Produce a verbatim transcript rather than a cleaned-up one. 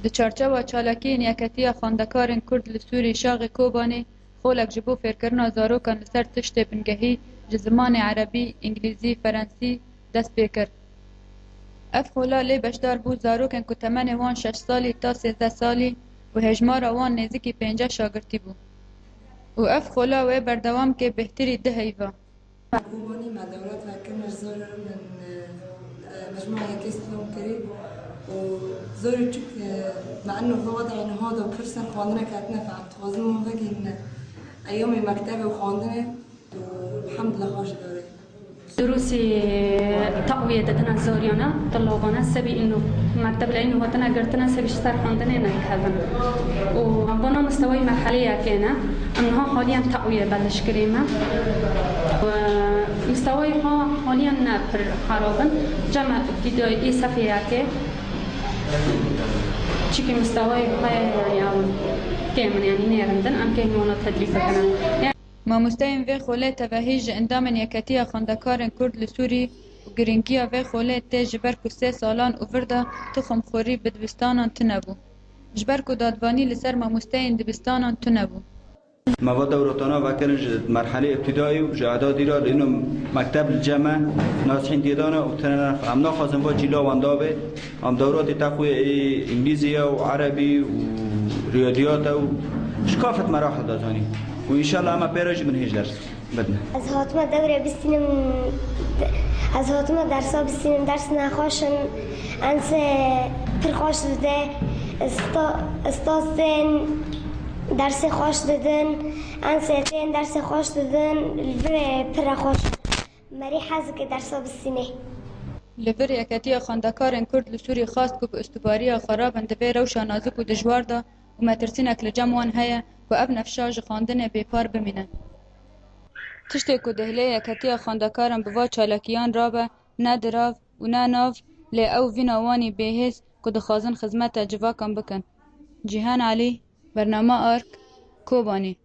Di çarçewa çalakiyên Yeketiya Xwendekarên Kurd li Sûrî Şaxê Kobanê xolek ji bo fêrkirina zarokan li ser tiştê bingehî ji zimanê erebî, îngilîzî, ferensî dest pê kir. Ev xola lê beşdar bû zarokên ku temenê wan şeş salî ta sêzdeh salî û hêjmara wan nêzîkî pênceh şagirtî bû û ev xola wê berdewam ke bêhtirî du heyva. Kobanî me dewlet vekirine ji zor min, e, e, mecmûa yekê stom kirî û zor çik, e, me eno xwe wada niha da pir ser xwendine ketine fehm. Dixwazin wan vegihîne eyyamê mektebe û xwendine û hemdillah xwe ji dore. Durusî teqwîye didine zoriyane, tulabane, sebî ino mekteb li ino hatine girtine, sebî ji ser xwendinê nekevin. Û bona mistewayî merheleyekê ne. Em niha haliyen teqwîye belişkirî me. Û mistewayî xwe haliyen ne pir xerab in. Cem îbtidayî sefiyekê çikî mistewayî xwe ya kêm in, yanî nêrindin, em kêm wana tedrîb bikinin. Mamosteyên vê xolê tevehî ji endamên Yeketiya Xwendekarên Kurd li Sûrî û girîngiya vê xolê tê ji ber ku sê salan û vir de tixumxorî bi dibistanan tune bû. Ji ber ku dadvanî li ser mamosteyên dibistanan tune bû. Me va dewrotana vekirin ji merhelê îbtidayî û ji edadî re li ino mekteb li cem me nasihîn diyê dane û tine em naxwazin va cîla wan dabe. Em dewrotê teqwîye ê îngilîzî ye û erebî û riyadiyat e û ji kafet meraxil de zanî. Û înşallah em ê pê re jî binhêj ders bidin. Ez hatime dewrê bistînim, ez hatime dersa bistînim, ders nexweş in, ense pir xweş dide, sta-, ustaz tên dersê xweş didin, ense tên dersê xweş didin, li virê pir e xweş. Merî hez dike dersa bistînê. Li vir Yeketiya Xwendekarên Kurd li Sûrî xwest ku bi ustubariya xwe rabin di vê rewşa nazik û dijwar de û metirsînek li cem wan heye ku ev nefşa ji xwendinê bêpar bimîne. Tiştê ku dihlê Yeketiya Xwendekaran bi va çalakiyan rabe, ne dirav û ne nav, lê ew vîna wanî bêhêz ku dixwazin xizmeta civakan bikin. Cîhan Elî, Bernama Ark, Kobanî.